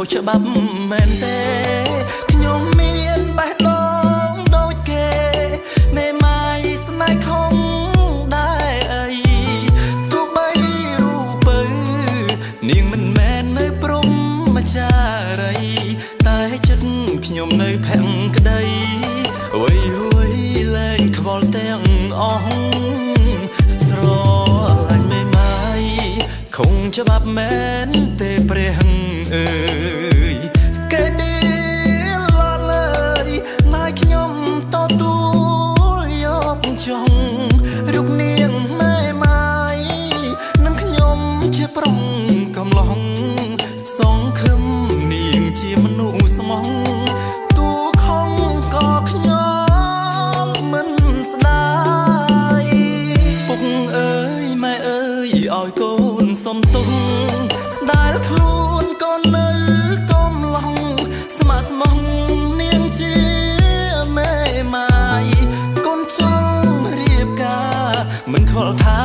សច្បាប់មែនទេខ្ញុំមានបេះដូងដូចគេមេម៉ាយស្នេហ៍ខំដែរអីទោះបីរូបើនាងមិនមែននៅព្រំមចារីតែចិត្តខ្ញុំនៅភក្តីអ្វីហួយលែងខ្វល់ទាំងអស់ស្រឡាញ់មេម៉ាយខុងច្បាប់មែនទេព្រះអើយគេឌីលលើយណាយខ្ញុំតទួលយកចង់រូបនាងមេម៉ាយនឹងខ្ញុំជាប្រុងកំឡងសងខឹមនាងជាមនុស្សស្មងទូខំក៏ខ្ញុំមិនស្ដាយពុកអើយម៉ែអើយឲ្យកូនសុំទុំដែលខ្លួនក៏នៅកំឡងស្មាស្មងនាងជាមេម៉ាយកូនចង់រៀបការមិនខ្វល់ថា